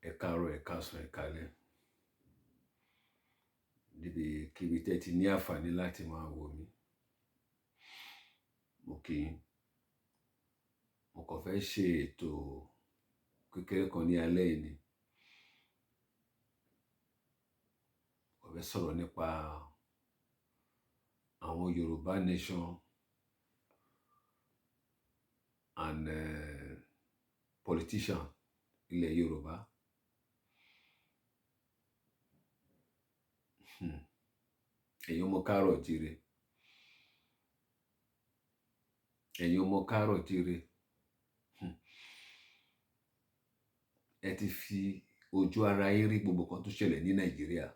Ẹ káàárọ̀, ẹ̀ káàsán, ẹ̀ káalẹ́. Níbi kíbi tí ẹ ti ní àǹfààní láti máa wò mí. Mo kí yín. Mo kàn fẹ́ ṣe ètò kékeré kan ní alẹ́ yìí ni. Mo fẹ́ sọ̀rọ̀ nípa àwọn Yorùbá Nation and politician ilẹ̀ Yorùbá. Hmm. Ẹ̀yin ọmọ káàárọ̀ oòjíire. Ẹ̀yin ọmọ káàárọ̀ oòjíire. Hmm. Ẹ ti fi ojú ara yín rí gbogbo nǹkan tó ṣẹlẹ̀ ní Nàìjíríà.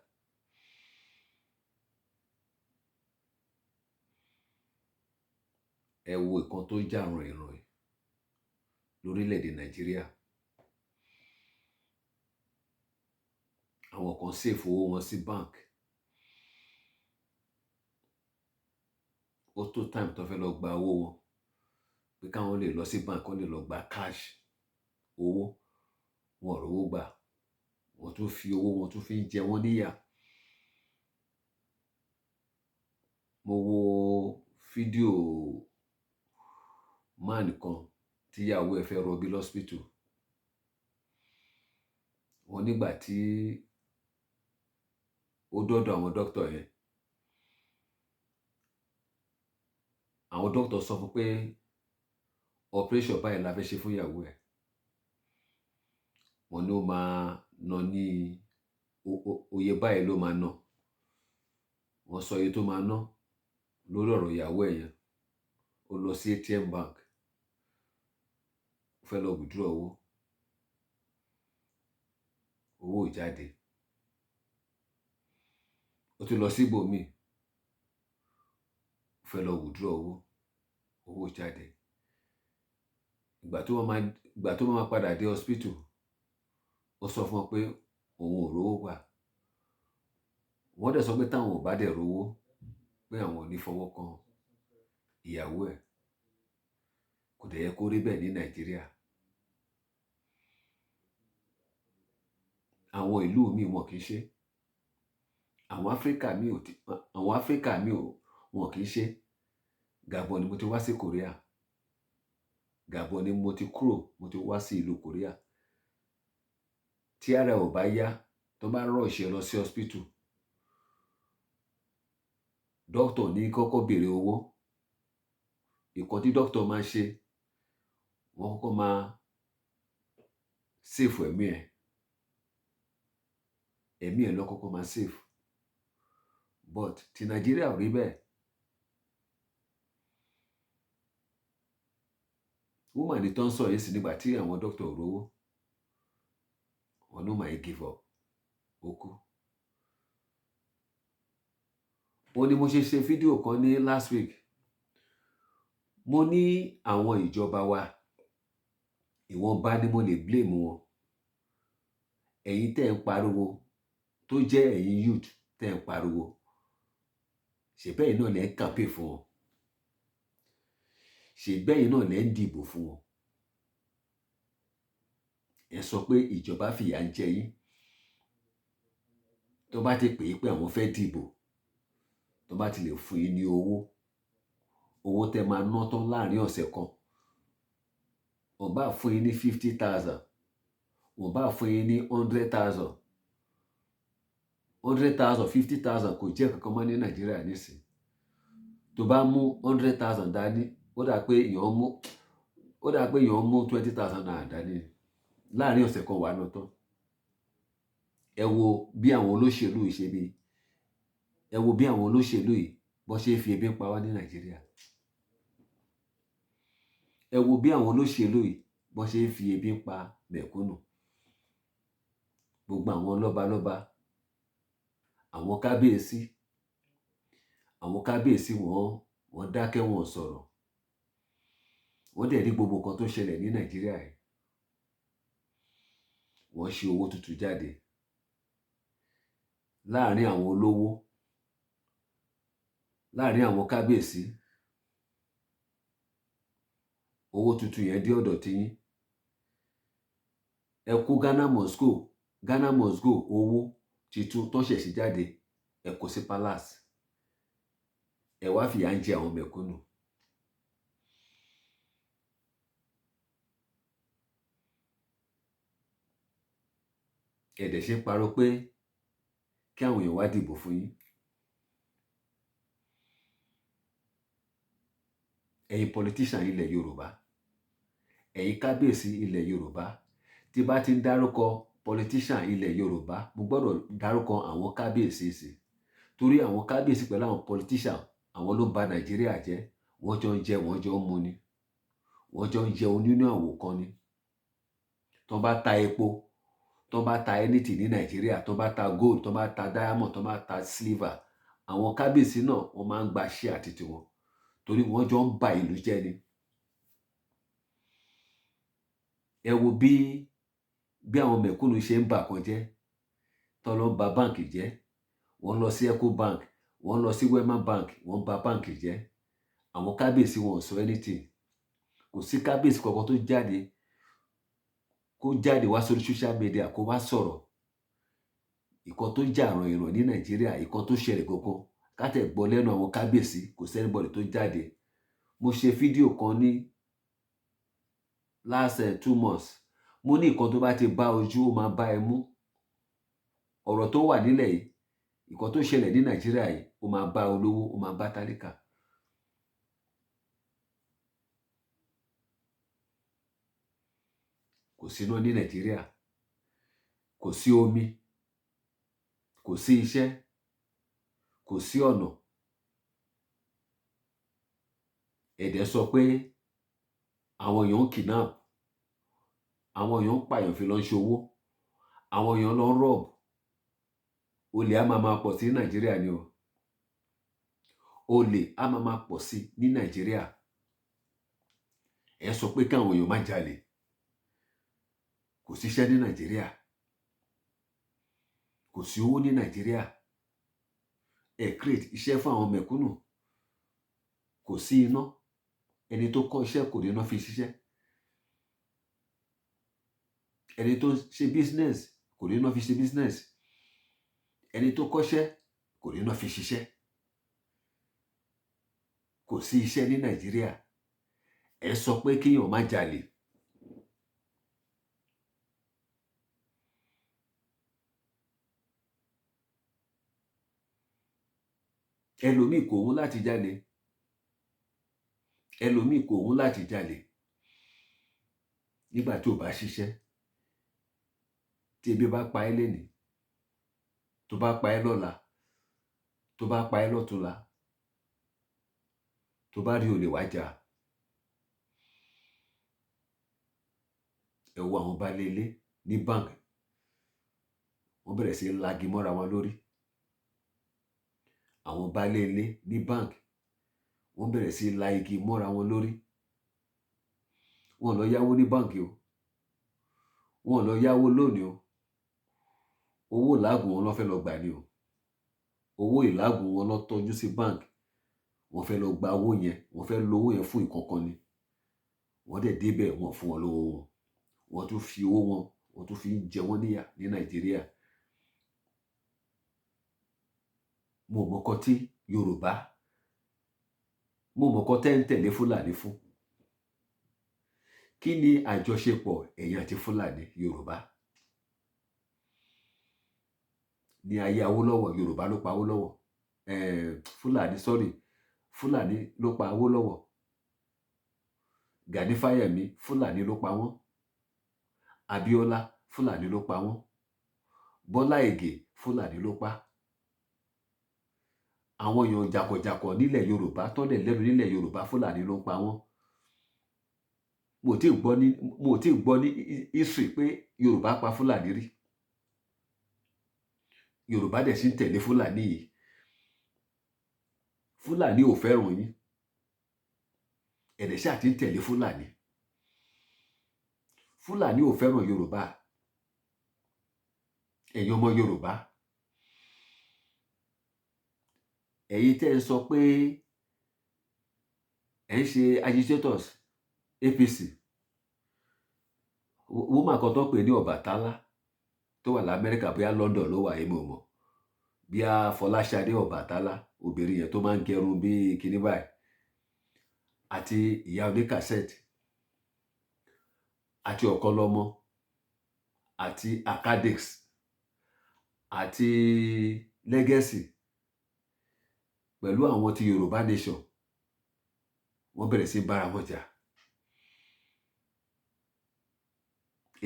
Ẹ wo nǹkan tó jà ròhìnròhìn lórílẹ̀-èdè Nàìjíríà. Àwọn kan save owó wọn sí bank. Ó tó time tó fẹ́ lọ gba owó wọn, pé káwọn lè lọ sí bank, kí wọ́n lè lọ gba cash owó. Wọn ò rówó gbà. Wọ́n tún fi owó wọn tún fi ń jẹ wọ́n níyà. Mo wo fídíò man kan tí ìyàwó ẹ̀ fẹ́ rọbí lọ́spítù. Wọ́n nígbà tí ó dọ́dọ̀ àwọn doctor yẹn, àwọn doctor sọ fún pé operation báyìí la fẹ́ ṣe fún ìyàwó ẹ̀. Wọ́n ní ó máa ná ní oye báyìí ló máa ná. Wọ́n sọ iye tó máa ná lórí ọ̀rọ̀ ìyàwó ẹ̀ yẹn. Ó lọ sí ATM bank. Ó fẹ́ lọ withdraw owó. Owó ò jáde. Ó tún lọ sí ibòmíì. Ó fẹ́ lọ withdraw owó. Owó ò jáde. Ìgbà tó máa padà dé hospital, ó sọ fún wọn pé òun ò rówó gbà. Wọ́n dẹ̀ sọ pé táwọn ò bá dẹ̀ rówó, pé àwọn ò ní fọwọ́ kan ìyàwó ẹ̀. Kò dẹ̀ yẹ kó rí bẹ́ẹ̀ ní Nàìjíríà. Àwọn ìlú míì wọn kì í ṣe. Àwọn Áfríkà míì ò tí, àwọn Áfríkà míì ò, wọn kì í ṣe. Gabon ni mo ti wá sí Korea. Gabon ni mo ti kúrò, mo ti wá sí ìlú Korea. Tí ara ẹ ò bá yá, tó bá rush ẹ lọ sí hospital, doctor ní kọ́kọ́ béèrè owó. Ìkan tí doctor máa ṣe, wọ́n kọ́kọ́ máa save ẹ̀mí ẹ̀. Ẹ̀mí ẹ̀ ló kọ́kọ́ máa save. But ti Nàìjíríà ò rí bẹ́ẹ̀. Woman ní tó ń sọ yìí sí nígbà tí àwọn doctor ò rówó. Wọ́n ní ó máa give up. Ó kú. Ó ní mo ṣe ṣe fídíò kan ní last week. Mo ní àwọn ìjọba wa, ìwọ̀nba ni mo lè blame wọn. Ẹ̀yin tẹ́ ń pariwo tó jẹ́ ẹ̀yin youth tẹ́ ń pariwo, ṣè bẹ́ẹ̀ náà lẹ ń campaign fún wọn. Ṣè bẹ́ẹ̀ náà lẹ ń dìbò fún wọn. Ẹ sọ pé ìjọba fìyà ń jẹ yín. Tó bá ti pè é pé àwọn fẹ́ dìbò, tó bá ti lè fún yín ní owó, owó tẹ máa ná tán láàárín ọ̀sẹ̀ kan. Wọ́n bá fún yín ní 50,000, wọ́n bá fún yín ní 100,000. 100,000, 50,000 kò jẹ́ nǹkan kan mọ́ ní Nàìjíríà nísìnyí. Tó bá mú 100,000 dání, ó dà pé èèyàn mú, ó dà pé èèyàn mú 20,000 naira dání. Láàárín ọ̀sẹ̀ kan wà ná tán. Ẹ wo bí àwọn olóṣèlú yìí ṣe bí. Ẹ wo bí àwọn olóṣèlú yìí bó ṣe fi ebi ń pa wá ní Nàìjíríà. Ẹ wo bí àwọn olóṣèlú yìí bó ṣe fi ebi ń pa mẹ̀kúnnù. Gbogbo àwọn lọ́balọ́ba, àwọn kábíyèsí, àwọn kábíyèsí wọ́n, wọ́n dákẹ́ wọn ò sọ̀rọ̀. Wọ́n dẹ̀ rí gbogbo nǹkan tó ṣẹlẹ̀ ní Nàìjíríà yìí. Wọ́n ṣe owó tuntun jáde. Láàárín àwọn olówó, láàárín àwọn kábíyèsí, owó tuntun yẹn dé ọ̀dọ̀ tí yín. Ẹ kó Ghana must go. Ghana must go owó titun tó ṣẹ̀ṣẹ̀ jáde, ẹ kó sí palace, ẹ wá fìyà ń jẹ àwọn mẹ̀kúnnù. Ẹ dẹ̀ ṣe ń parọ́ pé kí àwọn èèyàn wá dìbò fún yín. Ẹ̀yin politician ilẹ̀ Yorùbá, ẹ̀yin kábíyèsí ilẹ̀ Yorùbá, tí bá ti ń dárúkọ politician ilẹ̀ Yorùbá, mo gbọ́dọ̀ dárúkọ àwọn kábíyèsí sí, torí àwọn kábíyèsí pẹ̀lú àwọn politician, àwọn ló ń ba Nàìjíríà jẹ́. Wọ́n jọ ń jẹ, wọ́n jọ ń mu ni, wọ́n jọ ń jẹun nínú àwò kan ni. Tó bá ta epo, tó bá ta anything ní Nàìjíríà, tó bá ta gold, tó bá ta diamond, tó bá ta silver, àwọn kábíyèsí náà, wọ́n máa ń gba share àti tiwọn, torí wọ́n jọ ń ba ìlú jẹ́ ni. Ẹ wo bí àwọn mẹ̀kúnnù ṣe ń bà kan jẹ́, tó lọ ń ba báǹkì jẹ́. Wọ́n lọ sí Ecobank, wọ́n lọ sí Wema Bank, wọ́n bà báǹkì jẹ́. Àwọn kábíyèsí, wọn ò sọ anything. Kò sí kábíyèsí kankan tó jáde, kó jáde wá sórí social media, kó wá sọ̀rọ̀ ìkan tó jà ràn ìràn ní Nàìjíríà, ìkan tó ṣẹlẹ̀ gangan, ká tẹ̀ gbọ́ lẹ́nu àwọn kábíyèsí. Kò sí anybody tó jáde. Mo ṣe fídíò kan ní last 2 months. Mo ní ìkan tó bá ti bá ojú, ó máa bá ẹ mú. Ọ̀rọ̀ tó wà nílẹ̀ yìí, ìkan tó ṣẹlẹ̀ ní Nàìjíríà yìí, ó máa bá olówó, ó máa bá tálíkà. Kò síná ní Nàìjíríà, kò sí omi, kò sí iṣẹ́, kò sí ọ̀nà. Ẹ̀dẹ̀ sọ pé àwọn èèyàn ń kidnap, àwọn èèyàn ń pààyàn fi lọ ń ṣòwò, àwọn èèyàn lọ ń rob. Olè á máa máa pọ̀ sí ní Nàìjíríà ni o. Olè á máa máa pọ̀ sí ní Nàìjíríà. Ẹ sọ pé káwọn èèyàn má jalè. Kò síṣẹ́ ní Nàìjíríà, kò sí owó ní Nàìjíríà. Ẹ create iṣẹ́ fún àwọn mẹ̀kúnnù. Kò sí iná. Ẹni tó kọ́ iṣẹ́ kò ní iná fi ṣiṣẹ́. Ẹni tó ṣe business kò ní iná fi ṣe business. Ẹni tó kọ́ṣẹ́ kò ní iná fi ṣiṣẹ́. Kò sí iṣẹ́ ní Nàìjíríà. Ẹ sọ pé kéèyàn má jalè. Ẹlòmíì kò wù láti jalè, ẹlòmíì kò wù láti jalè. Nígbà tí ò bá ṣiṣẹ́, tí ebi bá pa ẹ́ lénìí, tó bá pa ẹ́ lọ́la, tó bá pa ẹ́ lọ́túnla, tó bá rí olè, wá jà. Ẹ wo àwọn baálé ilé ní bank, wọ́n bẹ̀rẹ̀ sí í lagi mọ́ra wọn lórí. Àwọn baálé ilé ní bank, wọ́n bẹ̀rẹ̀ sí í la igi mọ́ra wọn lórí. Wọ́n lọ yáwó ní báǹkì o, wọ́n lọ yáwó lónìí o. Owó ìlágùn wọn ló fẹ́ lọ gbà ní o. Owó ìlágùn wọn lọ tọ́jú sí báǹkì, wọ́n fẹ́ lọ gba owó yẹn. Wọ́n fẹ́ lo owó yẹn fún ìkankan ni. Wọ́n dẹ̀ débẹ̀, wọ́n fún wọn lówó wọn. Wọ́n tún fi owó wọn, wọ́n tún fi ń jẹ wọ́n níyà ní Nàìjíríà. Mo mọ̀kọ́ tí Yorùbá, mo mọ̀kọ́ tẹ́ ń tẹ̀lé Fúlàní fún. Kí ni àjọṣepọ̀ ẹ̀yin àti Fúlàní, Yorùbá? Ní ayé Awólọ́wọ̀, Yorùbá ló pa Awólọ́wọ̀, Fúlàní, sorry, Fúlàní ló pa Awólọ́wọ̀. Gani Fáyẹ̀mí, Fúlàní ló pa wọ́n. Abíọ́lá, Fúlàní ló pa wọ́n. Bọ́lá Ìgè, Fúlàní ló pa. Àwọn èèyàn jàkọ̀jàkọ̀ nílẹ̀ Yorùbá tọ́lẹ̀ lẹ́nu nílẹ̀ Yorùbá, Fúlàní ló ń pa wọ́n. Mo tí gbọ́ ní history pé Yorùbá pa Fúlàní rí. Yorùbá dẹ̀ sì ń tẹ̀lé Fúlàní yìí. Fúlàní ò fẹ́ràn yín, ẹ̀dẹ̀ ṣáà ti ń tẹ̀lé Fúlàní. Fúlàní ò fẹ́ràn Yorùbá. Ẹ̀yin ọmọ Yorùbá, ẹ̀yin tẹ́ ẹ sọ pé ẹ̀ ń ṣe agitators APC, woman kan tó pè ní Ọbàtálá. tó wà lamẹ́ríkà, bóyá London ló wà, èmi ò mọ̀, bíi Fọláṣadé Ọbàtálá, obìnrin yẹn tó máa ń gẹrun bíi kinní báyìí, àti ìyá oníkàsẹ́ẹ̀tì, àti Ọ̀kanlọ́mọ, àti Acadix, àti Legacy, pẹ̀lú àwọn ti Yorùbá Nation, wọ́n bẹ̀rẹ̀ sí bára wọn jà.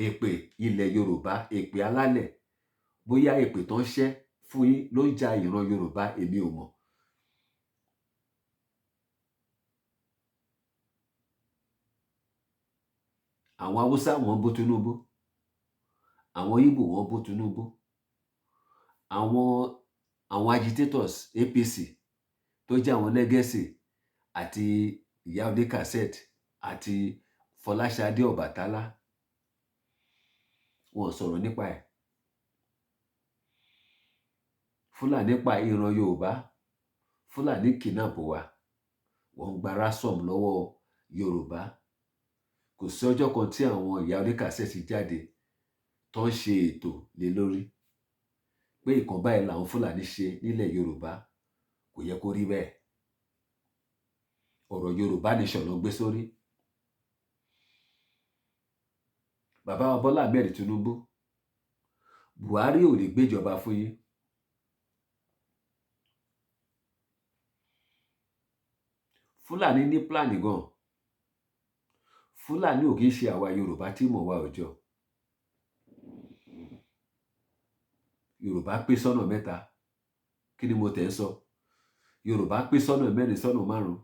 Èpè ilẹ̀ Yorùbá, èpè alálẹ̀, bóyá èpè tó ń ṣẹ́ fún yín ló ń ja ìran Yorùbá, èmi ò mọ̀. Àwọn Haúsá, wọ́n bú Tinubu. Àwọn Ìgbò, wọ́n bú Tinubu. Àwọn agitators APC tó jẹ́ àwọn Legacy àti ìyá oníkàsẹ́ẹ̀tì àti Fọláṣadé Ọbàtálá, wọn sọ̀rọ̀ nípa ẹ̀. Fúlàní pa ìran Yorùbá, Fúlàní kidnap wa, wọ́n ń gba ransom lọ́wọ́ Yorùbá. Kò sí ọjọ́ kan tí àwọn ìyá oníkàsẹ́ẹ̀tì jáde tó ń ṣe ètò lé lórí pé ìkan báyìí làwọn Fúlàní ṣe nílẹ̀ Yorùbá, kò yẹ kó rí bẹ́ẹ̀. Ọ̀rọ̀ Yorùbá Nation ló gbé sórí. Bàbá wa Bọ́lá Ahmed Tinubu, Buhari ò lè gbéjọba fún yín. Fúlàní ní plan gan. Fúlàní ò kì í ṣe àwa Yorùbá tí mọ̀ wá ọjọ́. Yorùbá pín sọ́nà mẹ́ta. Kí ni mo tẹ̀ ń sọ? Yorùbá pín sọ́nà mẹ́rin, sọ́nà márùn-ún.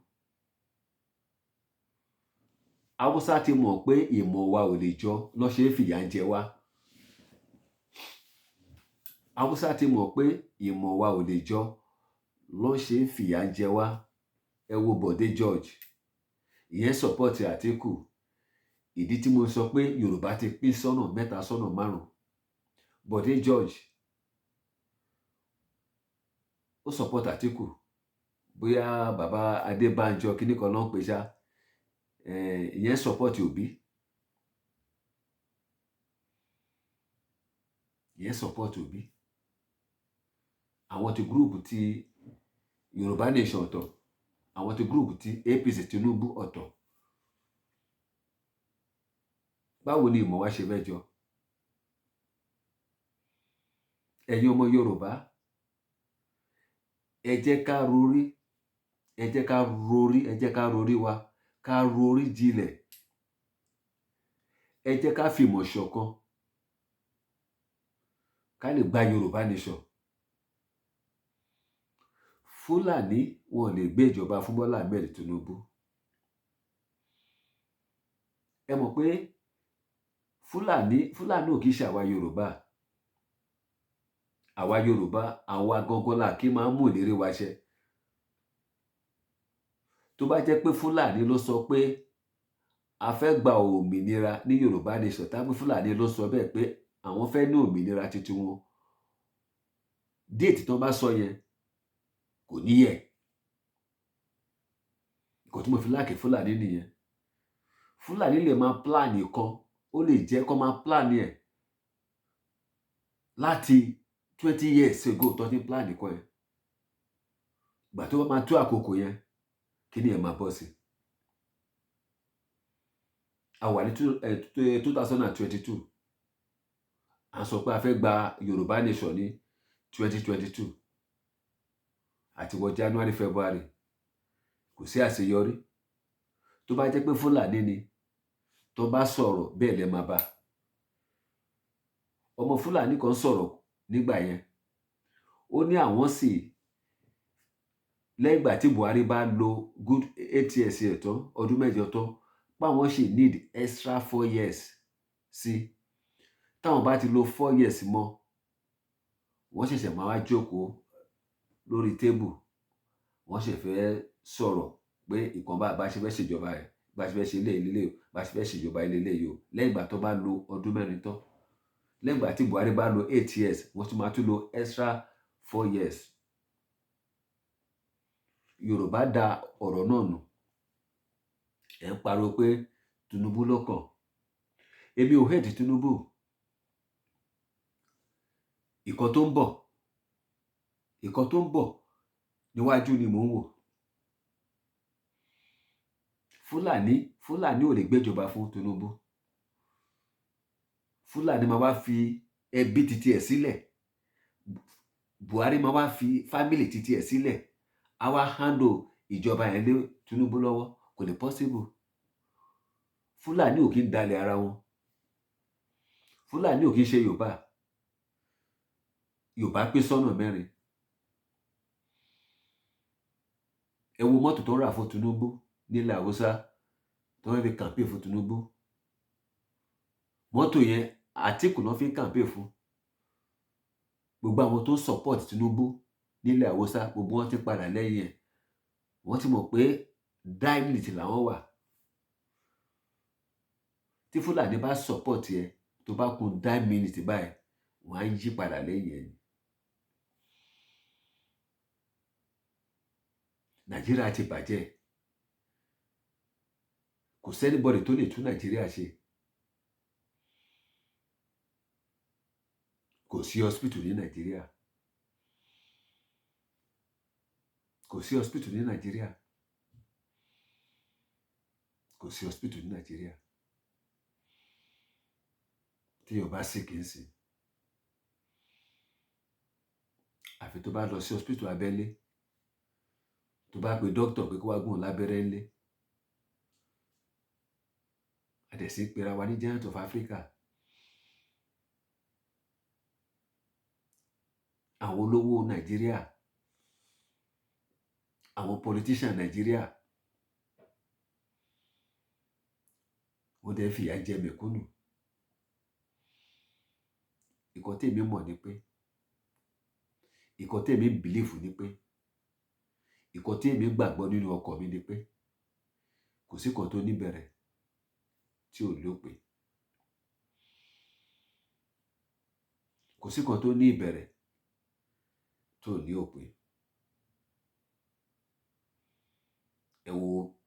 Haúsá ti mọ̀ pé ìmọ̀ wa ò lè jọ lọ́ ṣe é fìyà ń jẹ wá. Haúsá ti mọ̀ pé ìmọ̀ wa ò lè jọ lọ́ ṣe é fìyà ń jẹ wá. Ẹ wo Bọ̀dé George, ìyẹn support Àtíkù. Ìdí tí mo sọ pé Yorùbá ti pín sọ́nà mẹ́ta, sọ́nà márùn-ún. Bọ̀dé George ó support Àtíkù, bóyá bàbá Adébánjọ kíní kan ló ń pè ṣá, ìyẹn support Òbí, ìyẹn support Òbí. Àwọn ti group ti Yorùbá Nation ọ̀tọ̀, àwọn ti group ti APC Tinubu ọ̀tọ̀. Báwo ni ìmọ̀ wa ṣe fẹ́ jọ? Ẹ̀yin ọmọ Yorùbá, ẹ jẹ́ ká rorí, ẹ jẹ́ ká rorí, ẹ jẹ́ ká rorí wa, ká rorí jinlẹ̀. Ẹ jẹ́ ká fìmọ̀ ṣọ̀kan, ká lè gba Yorùbá Nation. Fúlàní wọn lè gbé ìjọba fún Bọ́lá Ahmed Tinubu. Ẹ mọ̀ pé Fúlàní ò kì í ṣe àwa Yorùbá. Àwa Yorùbá, àwa gangan la kí máa ń mú ìlérí wa ṣẹ. Tó bá jẹ́ pé Fúlàní ló sọ pé a fẹ́ gba òmìnira ní Yorùbá Nation, tàbí Fúlàní ló sọ bẹ́ẹ̀ pé àwọn fẹ́ ní òmìnira titi wọn, date tó bá sọ yẹn kò ní yẹ̀. Nǹkan tí mo fi like Fúlàní nìyẹn. Fúlàní lè máa plan kan, ó lè jẹ́ kó máa plan ẹ̀ láti 20 years ago tó ti plan kan yẹn. Ìgbà tó bá máa tó àkókò yẹn, kí ni ẹ̀ máa bọ́ sí? A wà ní 2022, à ń sọ pé a fẹ́ gba Yorùbá Nation ní 2022, àti wọ January, February, kò sí àṣeyọrí. Tó bá jẹ́ pé Fúlàní ni tó bá sọ̀rọ̀ bẹ́ẹ̀ lẹ́ máa bá. Ọmọ Fúlàní kan sọ̀rọ̀ nígbà yẹn, ó ní àwọn sì lẹ́yìn ìgbà tí Buhari bá lo good 8 years ẹ̀ tán, ọdún 8 tán, páwọn sì need extra 4 years sí. Táwọn bá ti lo 4 years mọ́, wọ́n ṣẹ̀ṣẹ̀ máa wá jókòó lórí table, wọ́n ṣẹ̀ fẹ́ sọ̀rọ̀ pé ìkan bá ṣe fẹ́ ṣèjọba ẹ̀, bá ṣe fẹ́ ṣe ilé ilé, bá ṣe fẹ́ ṣèjọba ilé ilé yìí o. Lẹ́yìn ìgbà tó bá lo ọdún 4 tán, lẹ́yìn ìgbà tí Buhari bá lo 8 years, wọ́n tún máa tún lo extra 4 years. Yorùbá da ọ̀rọ̀ náà nù. Ẹ̀ ń pariwo pé Tinubu ló kàn. Èmi ò hate Tinubu. Ìkan tó ń bọ̀, ìkan tó ń bọ̀ níwájú ni mò ń wò. Fúlàní ò lè gbéjọba fún Tinubu. Fúlàní máa wá fi ẹbí titi ẹ̀ sílẹ̀, Buhari máa wá fi family titi ẹ̀ sílẹ̀, á wá handle ìjọba yẹn lé Tinubu lọ́wọ́. Kò lè possible. Fúlàní ò kí ń dalẹ̀ ara wọn. Fúlàní ò kí ń ṣe Yorùbá. Yorùbá pín sọ́nà mẹ́rin. Ẹ wo mọ́tò tó ń rà fún Tinubu nílẹ̀ Haúsá tó ń fi campaign fún Tinubu. Mọ́tò yẹn, Àtíkù náà fi ń campaign fún. Gbogbo àwọn tó ń support Tinubu nílẹ̀ Haúsá, gbogbo wọn ti padà lẹ́yìn ẹ̀. Wọ́n ti mọ̀ pé die minute làwọn wà. Tí Fúlàní bá support ẹ, tó bá kun die minute báyìí, wọ́n á yí padà lẹ́yìn ẹ ni. Nàìjíríà ti bàjẹ́. Kò sí anybody tó lè tún Nàìjíríà ṣe. Kò sí hospital ní Nàìjíríà. Kò sí hospital ní Nàìjíríà. Kò sí hospital ní Nàìjíríà. Tí èèyàn bá sick ńsìn, àfi tó bá lọ sí hospital abẹ́lé, tó bá pe doctor pé kó wá gún un lábẹ́rẹ́ ńlé. A dẹ̀ sì ń pera wa ní giant of Africa. Àwọn olówó Nàìjíríà, àwọn politician Nàìjíríà, wọ́n dẹ̀ fìyà jẹ mẹ̀kúnnù. Ìkan tèmi mọ̀ ni pé, ìkan tèmi believe ni pé, ìkan tèmi gbàgbọ́ nínú ọkàn mi ni pé, kò sí kan tó níbẹ̀rẹ̀ tí ò lópin. Kò sí kan tó ní ìbẹ̀rẹ̀ tó ní òpin.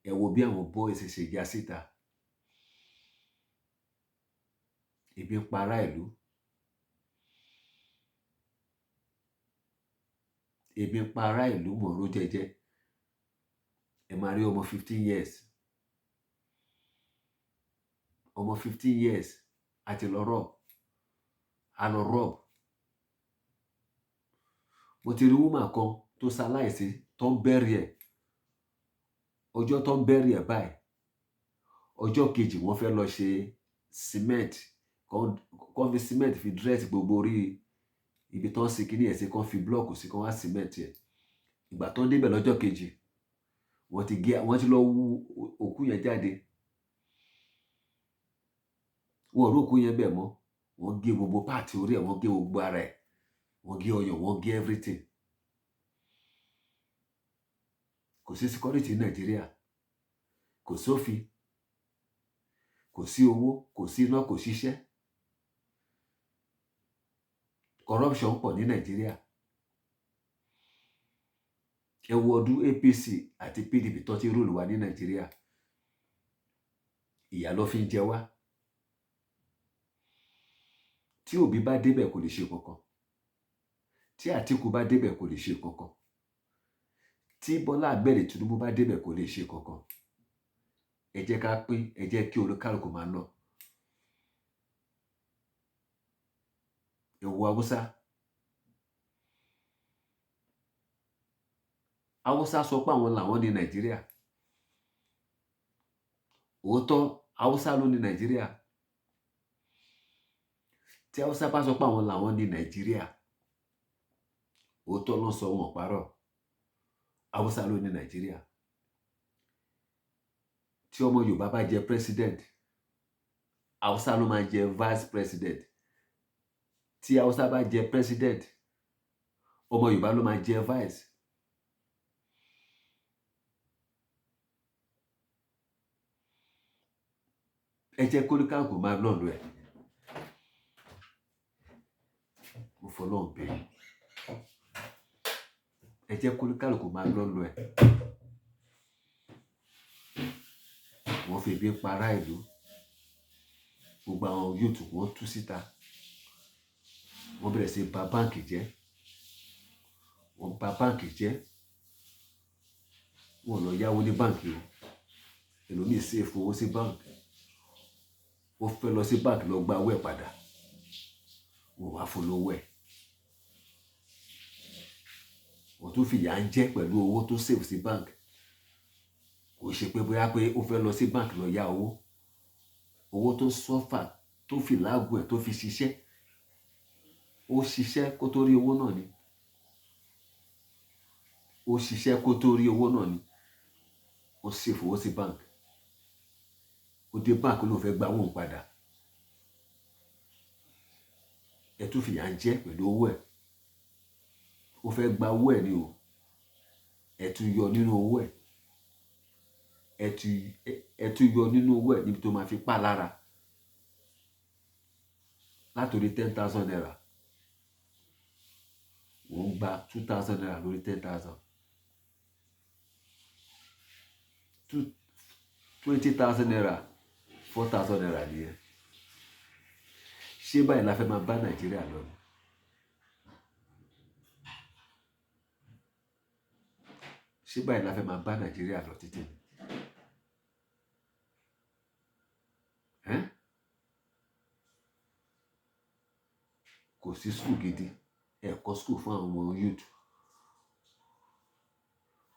Ẹ wo bí àwọn boys ṣe ya síta. Ebi ń pa ará ìlú. Ebi ń pa ará ìlú mọ̀ọ́rọ́ jẹjẹ. Ẹ máa rí ọmọ 15 years. Ọmọ 15 years àti lọ rob. A lọ rob. Mo ti rí woman kan tó ṣaláìsí tó ń bẹ́rì ẹ̀. Ọjọ́ tó ń bẹ́rì ẹ̀ báyìí, ọjọ́ kejì wọ́n fẹ́ lọ ṣe cement, kán fi cement fi dress gbogbo orí ibi tó ń sin kíní ẹ̀ sí, kán fi block sí, kán wá cement ẹ̀. Ìgbà tó ń débẹ̀ lọ́jọ́ kejì, wọ́n ti gé, wọ́n ti lọ wú òkú yẹn jáde. Wọ́n ò rí òkú yẹn bẹ̀ mọ́. Wọ́n gé gbogbo part orí ẹ̀, wọ́n gé gbogbo ara ẹ̀, wọ́n gé ọyàn, wọ́n gé everything. Kò sí security ní Nàìjíríà. Kò sófin. Kò sí owó, kò sí iná, kò síṣẹ́. Corruption pọ̀ ní Nàìjíríà. Ẹ wo ọdún APC àti PDP tó ti rule wa ní Nàìjíríà. Ìyà ló fi ń jẹ wá. Tí Obi bá débẹ̀ kò lè ṣe kankan. Tí Àtíkù bá débẹ̀ kò lè ṣe kankan. Tí Bọ́lá Ahmed Tinubu bá débẹ̀ kò lè ṣe kankan. Ẹ jẹ́ ká pín, ẹ jẹ́ kí olúkálùkù máa lọ. Ẹ wo Haúsá. Haúsá sọ pé àwọn làwọn ní Nàìjíríà. Òótọ́, Haúsá ló ní Nàìjíríà. Tí Haúsá bá sọ pé àwọn làwọn ní Nàìjíríà, òótọ́ ló ń sọ, wọn ò parọ́. Haúsá ló ní Nàìjíríà. Tí ọmọ Yorùbá bá jẹ president, Haúsá ló máa jẹ vice president. Tí Haúsá bá jẹ president, ọmọ Yorùbá ló máa jẹ vice. Ẹ jẹ́ kólúkálùkù máa lọ́ọ̀lù ẹ̀. Mo fọlọ́run bẹ̀ yín. Ẹ jẹ́ kólúkálùkù máa lọ́ọ̀lù ẹ̀. Wọ́n fi ebi pa ará ìlú. Gbogbo àwọn youth wọ́n tú síta. Wọ́n bẹ̀rẹ̀ sí bà báǹkì jẹ́, wọ́n bà báǹkì jẹ́. Wọ́n lọ yáwó ní báǹkì o. Ẹlòmíì save owó sí báǹkì, ó fẹ́ lọ sí báǹkì lọ gba owó ẹ̀ padà, wọ́n wá fún lówó ẹ̀. Wọ́n tún fìyà ń jẹ pẹ̀lú owó tó save sí báǹkì. Kò ṣe pé bóyá pé ó fẹ́ lọ sí báǹkì lọ yá owó. Owó tó suffer, tó fi làágùn ẹ̀, tó fi ṣiṣẹ́, ó ṣiṣẹ́ kó tó rí owó náà ni, ó ṣiṣẹ́ kó tó rí owó náà ni. Ó save owó sí báǹkì, ó dé báǹkì, ló fẹ́ gba owó òun padà, ẹ tún fìyà ń jẹ pẹ̀lú owó ẹ̀. Ó fẹ́ gba owó ẹ̀ ni o, ẹ tún yọ nínú owó ẹ̀, ẹ tún yọ nínú owó ẹ̀ níbi tó máa fi pa lára. Látòrí ₦10,000, òun gba ₦2,000 lórí 10,000, ₦20,000, ₦4,000 nìyẹn. Ṣé báyìí la fẹ́ máa bá Nàìjíríà lọ ni? Ṣé báyìí la fẹ́ máa bá Nàìjíríà lọ títí ni? Kò sí school gidi, ẹ kọ́ school fún àwọn ọmọ youth.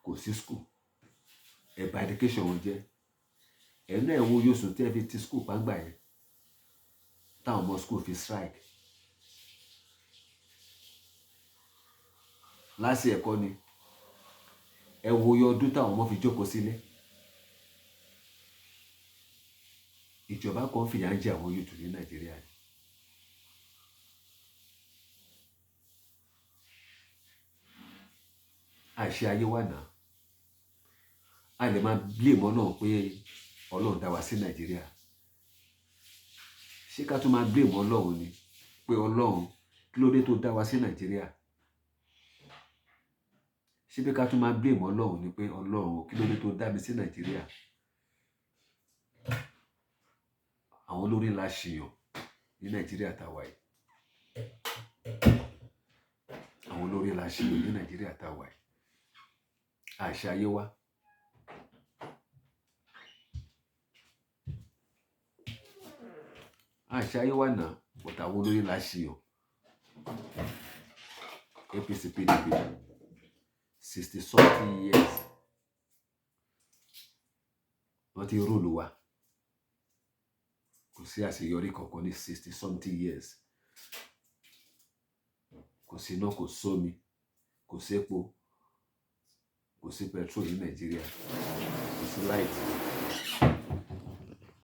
Kò sí school, ẹ bà education wọn jẹ́. Ẹ náà wo yóò tí ẹ fi ti school pàǹgbà yẹn, táwọn ọmọ school fi strike. Láti ẹ̀kọ́ ni ẹ wo iye ọdún táwọn ọmọ fi jókòó sílé. Ìjọba kan fìyà ń jẹ àwọn youth ní Nàìjíríà ni. Àìṣe ayé wà náà, a lè máa blame Ọlọ́run pé Ọlọ́run dá wa sí Nàìjíríà. Ṣé ká tún máa blame Ọlọ́run ni pé Ọlọ́run kí ló dé tó dá wa sí Nàìjíríà? Ṣé bí ká tún máa blame Ọlọ́run ni pé Ọlọ́run kí ló dé tó dá mi sí Nàìjíríà? Àwọn olórí la ṣìyàn ní Nàìjíríà tá a wà yìí. Àwọn olórí la ṣìyàn ní Nàìjíríà tá a wà yìí. Àṣà ayé wa. Àṣà ayé wa náà, but àwọn olórí la ṣìyàn. APC, PDP, 60 something years wọ́n ti rule wa. Kò sí àṣeyọrí kankan ní 60 something years. Kò sí iná, kò sómi, kò sépo, kò sí petrol ní Nàìjíríà, kò sí light.